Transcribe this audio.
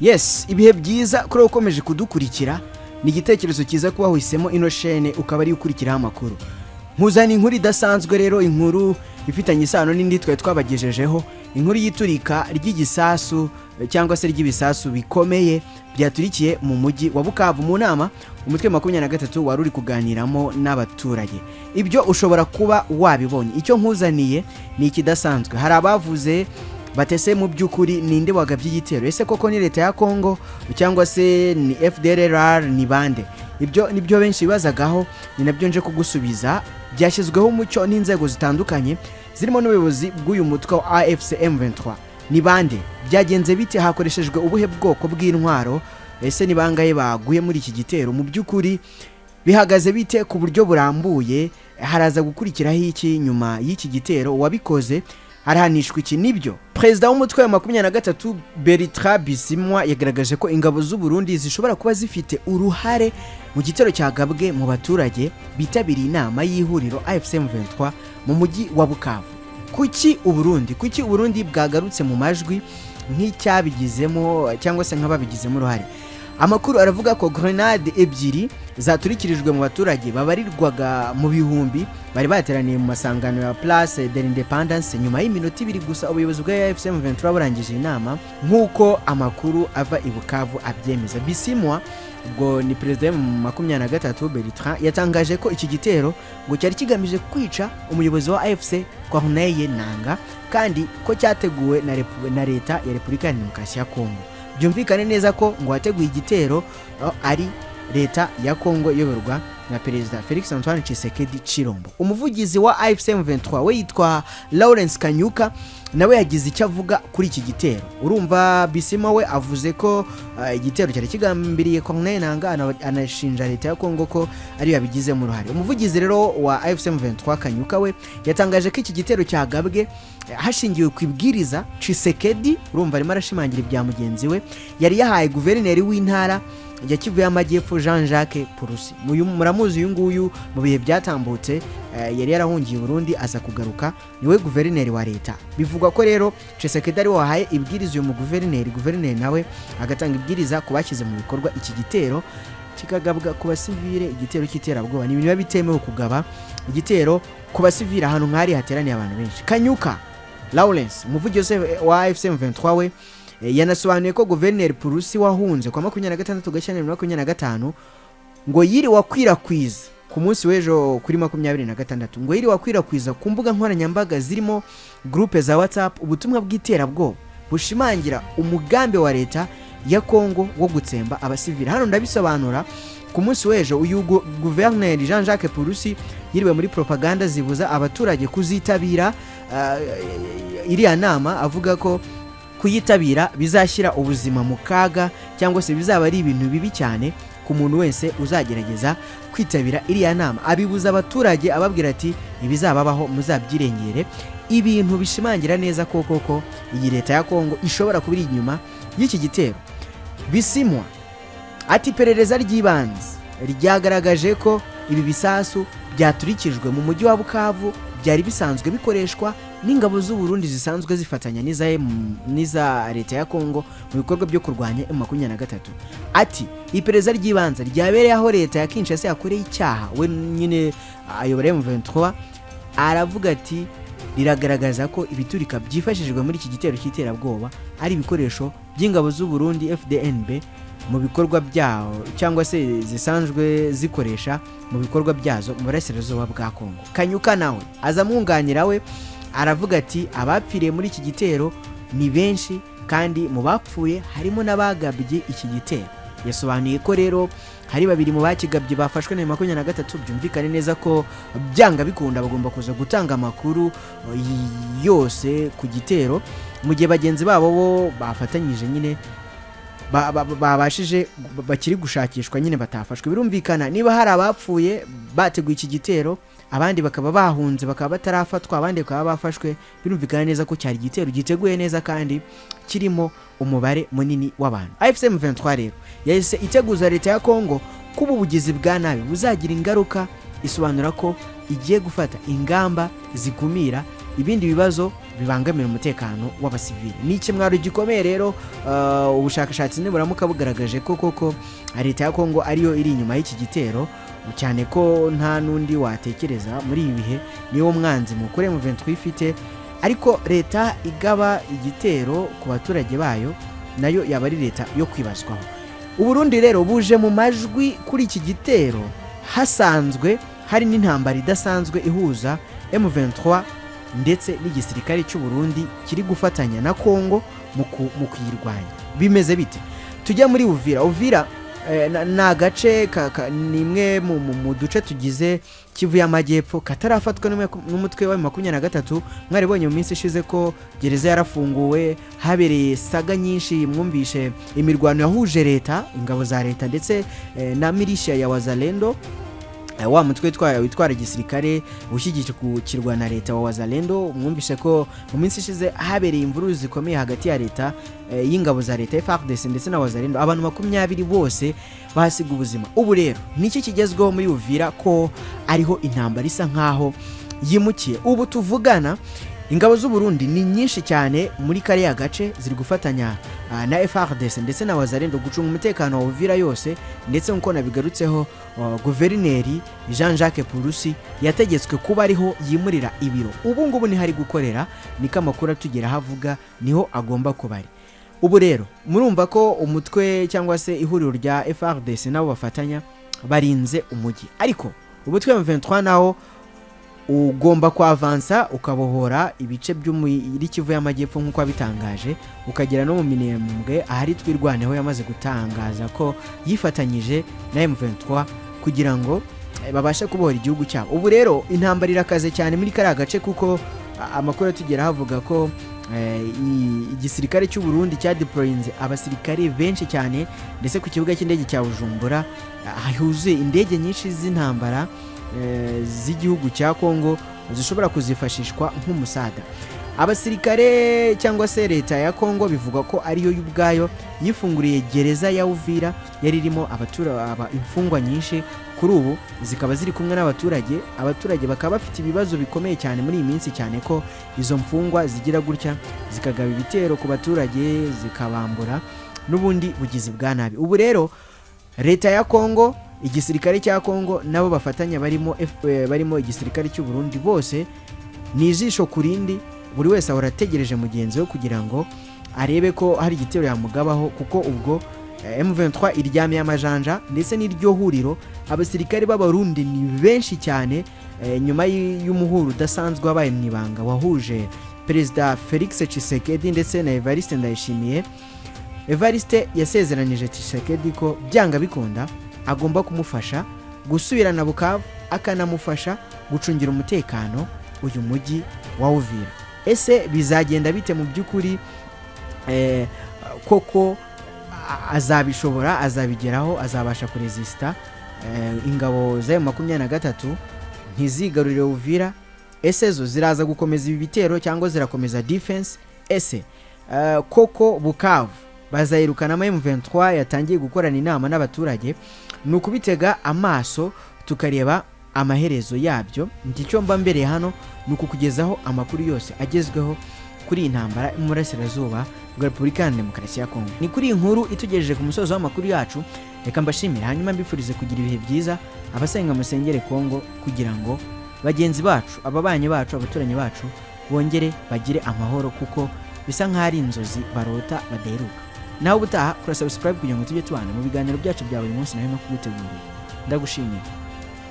Yes, ibihe byiza kuri wowe ukomeje kudukurikira. Ni igitekerezo cyiza kuba wahisemo ino shene ukaba ariyo ukurikiraho amakuru. Nkuzana inkuru idasanzwe rero, inkuru ifitanye isano n'indi twari twabagejejeho, inkuru y'iturika ry'igisasu cyangwa se ry'ibisasu bikomeye byaturikiye mu mujyi wa Bukavu mu nama umutwe 23 wari uri kuganiramo n'abaturage. Ibyo ushobora kuba wabibonye. Icyo nkuzaniye ni ikidasanzwe. Hari abavuze batese: mu by'ukuri ninde wagabye igitero? Ese koko ni leta ya Kongo cyangwa se ni FDLR? Ni bande? Ibyo nibyo benshi bibazagaho, ni nabyo nje kugusubiza. Byashyizweho umucyo n'inzego zitandukanye zirimo n'ubuyobozi bw'uyu mutwe wa AFC M23. Ni bande? Byagenze bite? Hakoreshejwe ubuhe bwoko bw'intwaro? Ese ni bangahe baguye muri iki gitero? Mu by'ukuri bihagaze bite ku buryo burambuye? Haraza gukurikiraho iki nyuma y'iki gitero? Uwabikoze arahanishwa iki? Nibyo, perezida w'umutwe wa 23 Bertrand Bisimwa yagaragaje ko ingabo z'u Burundi zishobora kuba zifite uruhare mu gitero cyagabwe mu baturage bitabiriye inama y'ihuriro AFC M23 mu mujyi wa Bukavu. Kuki Uburundi? Kuki Uburundi bwagarutse mu majwi nk'icyabigizemo cyangwa se nk'ababigizemo uruhare? Amakuru aravuga ko grenade ebyiri zaturikirijwe mu baturage babarirwaga mu bihumbi bari bateraniye mu masangano ya Place de l'Independance nyuma y'iminota 2 gusa ubuyobozi bwa AFC M23 burangije inama, nk'uko amakuru ava i Bukavu abyemeza. Bisimwa, ubwo ni perezida wa 23 Bertrand, yatangaje ko iki gitero ngo cyari kigamije kwica umuyobozi wa AFC Corneille Nanga, kandi ko cyateguwe na leta ya Repubulika ya Demokarasi ya Kongo. Byumvikane neza ko ngo wateguye igitero ari leta ya Kongo iyoborwa na Perezida Felix Antoine Tshisekedi Chilombo. Umuvugizi wa AFC M23 we yitwa Lawrence Kanyuka, nawe yagize icyo avuga kuri iki gitero. Urumva Bisimwa we avuze ko igitero cyari kigambiriye Corneille Nanga, anashinja leta ya Kongo ko ariyo yabigizemo uruhare. Umuvugizi rero wa AFC M23 Kanyuka we yatangaje ko iki gitero cyagabwe hashingiwe ku ibwiriza Tshisekedi, urumva arimo arashimangira ibya mugenzi we, yari yahaye guverineri w'intara ya Kivu y'Amajyepfo Jean Jacques Purusi. Muramuzi uyu nguyu, mu bihe byatambutse yari yarahungiye i Burundi aza kugaruka, niwe guverineri wa leta. Bivugwa ko rero Tshisekedi ari we wahaye ibwiriza uyu muguverineri, guverineri nawe agatanga ibwiriza ku bashyize mu bikorwa iki gitero, kikagabwa ku basivile, igitero cy'iterabwoba. Ni ibintu biba bitemewe kugaba igitero ku basivile ahantu nk'ahari hateraniye abantu benshi. Kanyuka Lawrence, umuvugizi wa AFC M23 we yanasobanuye ko guverineri Purusi wahunze kwa 26 Gashyantare 2025 ngo yiriwe akwirakwiza ku munsi w'ejo kuri 26, ngo yiriwe akwirakwiza ku mbuga nkoranyambaga zirimo groupe za WhatsApp ubutumwa bw'iterabwoba bushimangira umugambi wa leta ya Kongo wo gutsemba abasivili. Hano ndabisobanura. Ku munsi w'ejo uyu guverineri Jean Jacques Purusi yiriwe muri propaganda zibuza abaturage kuzitabira iriya nama, avuga ko kuyitabira bizashyira ubuzima mu kaga cyangwa se bizaba ari ibintu bibi cyane ku muntu wese uzagerageza kwitabira iriya nama. Abibuza abaturage, ababwira ati: "Ibizababaho muzabyirengere." Ibintu bishimangira neza ko koko iyi leta ya Kongo ishobora kuba iri inyuma y'iki gitero. Bisimwa ati: "Iperereza ry'ibanze ryagaragaje ko ibi bisasu byaturikijwe mu mujyi wa Bukavu byari bisanzwe bikoreshwa n'ingabo z'u Burundi zisanzwe zifatanya n'iza leta ya Kongo mu bikorwa byo kurwanya M23." Ati: "Iperereza ry'ibanze ryabereye aho leta ya Kinshasa yakoreye icyaha," we nyine ayobora M23, aravuga ati: "Riragaragaza ko ibiturika byifashishijwe muri iki gitero cy'iterabwoba ari ibikoresho by'ingabo z'u Burundi FDNB mu bikorwa byawo cyangwa se zisanzwe zikoresha mu bikorwa byazo mu burasirazuba bwa Kongo." Kanyuka nawe aza amwunganira, we aravuga ati: "Abapfiriye muri iki gitero ni benshi, kandi mu bapfuye harimo n'abagabye iki gitero." Yasobanuye ko rero hari babiri mu bakigabye bafashwe na 23. Byumvikane neza ko byanga bikunda bagomba kuza gutanga amakuru yose ku gitero, mu gihe bagenzi babo bo bafatanyije nyine babashije bakiri gushakishwa nyine batafashwe. Birumvikana, niba hari abapfuye bateguye iki gitero, abandi bakaba bahunze bakaba batarafatwa, abandi bakaba bafashwe, birumvikana neza ko cyari igitero giteguye neza kandi kirimo umubare munini w'abantu. AFC M23 rero yahise iteguza leta ya Kongo ko ubu bugizi bwa nabi buzagira ingaruka, isobanura ko igiye gufata ingamba zikumira ibindi bibazo bibangamira umutekano w'abasivili. Ni ikimwaro gikomeye rero. Ubushakashatsi niburamuka bugaragaje ko koko leta ya Kongo ariyo iri inyuma y'iki gitero, cyane ko nta n'undi watekereza muri ibi bihe, niwo mwanzi mukuru M23 ifite, ariko leta igaba igitero ku baturage bayo nayo yaba ari leta yo kwibazwaho. Uburundi rero buje mu majwi kuri iki gitero, hasanzwe hari n'intambara idasanzwe ihuza M23 ndetse n'igisirikare cy'u Burundi kiri gufatanya na Kongo mu kuyirwanya. Bimeze bite? Tujya muri Uvira. Uvira ni agace ni imwe mu duce tugize Kivu y'Amajyepfo katarafatwa n'umutwe wa 23. Mwaribonye mu minsi ishize ko gereza yarafunguwe, habereye saga nyinshi, mwumvishe imirwano yahuje leta, ingabo za leta ndetse na milishiya ya Wazalendo, wa mutwe witwara igisirikare ushyigikirwa na leta wa Wazalendo. Mwumvishe ko mu minsi ishize habereye imvururu zikomeye hagati ya leta, y'ingabo za leta FARDC ndetse na Wazalendo, abantu 20 bose bahasiga ubuzima. Ubu rero niki kigezweho muri Uvira ko ariho intambara isa nkaho yimukiye? Ubu tuvugana ingabo z'u Burundi ni nyinshi cyane muri kariya gace, ziri gufatanya na FARDC ndetse na Wazalendo gucunga umutekano wa Uvira yose. Ndetse nk'uko nabigarutseho, guverineri Jean Jacques Purusi yategetswe kuba ariho yimurira ibiro. Ubu ngubu niho ari gukorera, niko amakuru atugeraho avuga, niho agomba kuba ari. Ubu rero murumva ko umutwe cyangwa se ihuriro rya FARDC nabo bafatanya barinze umujyi, ariko umutwe wa M23 nawo ugomba kwavansa ukabohora ibice byo muri Kivu y'Amajyepfo nk'uko wabitangaje, ukagera no mu Minembwe ahari Twirwaneho yamaze gutangaza ko yifatanyije na M23 kugira ngo babashe kubohora igihugu cyabo. Ubu rero intambara irakaze cyane muri kariya gace, kuko amakuru atugeraho avuga ko igisirikare cy'u Burundi cyadeployinze abasirikare benshi cyane, ndetse ku kibuga cy'indege cya Bujumbura huzuye indege nyinshi z'intambara z'igihugu cya Kongo zishobora kuzifashishwa nk'umusada. Abasirikare cyangwa se leta ya Kongo bivugwa ko ariyo y'ubwayo yifunguriye gereza ya Uvira yari irimo imfungwa nyinshi, kuri ubu zikaba ziri kumwe n'abaturage. Abaturage bakaba bafite ibibazo bikomeye cyane muri iyi minsi, cyane ko izo mfungwa zigira gutya zikagaba ibitero ku baturage, zikabambura n'ubundi bugizi bwa nabi. Ubu rero leta ya Kongo, igisirikare cya Kongo nabo bafatanya barimo igisirikare cy'u Burundi, bose ni ijisho ku rindi, buri wese ahora ategereje mugenzi we kugira ngo arebe ko hari igitero yamugabaho, kuko ubwo M23 iryamiye amajanja ndetse n'iryo huriro. Abasirikare b'Abarundi ni benshi cyane, nyuma y'umuhuro udasanzwe wabaye mu ibanga wahuje Perezida Felix Tshisekedi ndetse na Evariste Ndayishimiye. Evariste yasezeranije Tshisekedi ko byanga bikunda agomba kumufasha gusubirana Bukavu, akanamufasha gucungira umutekano uyu mujyi wa Uvira. Ese bizagenda bite mu by'ukuri? Koko azabishobora, azabigeraho, azabasha kurezisita ingabo z'ayo 23 ntizigarurire Uvira? Ese zo ziraza gukomeza ibi bitero cyangwa zirakomeza defense? Ese koko Bukavu bazayirukanamo M23 yatangiye gukorana inama n'abaturage? Ni ukubitega amaso tukareba amaherezo yabyo. Icyo mba mbereye hano ni ukukugezaho amakuru yose agezweho kuri iyi ntambara mu burasirazuba bwa Repubulika Iharanira Demokarasi ya Kongo. Ni kuri iyi nkuru itugejeje ku musozo w'amakuru yacu. Reka mbashimire, hanyuma mbifurize kugira ibihe byiza. Abasenga musengere Kongo kugira ngo bagenzi bacu, ababanyi bacu, abaturanyi bacu bongere bagire amahoro, kuko bisa nk'aho ari inzozi barota badaheruka. Nawe ubutaha, kora subscribe kugira ngo tujye tubana mu biganiro byacu bya buri munsi nawe no kugutegurira. Ndagushimiye.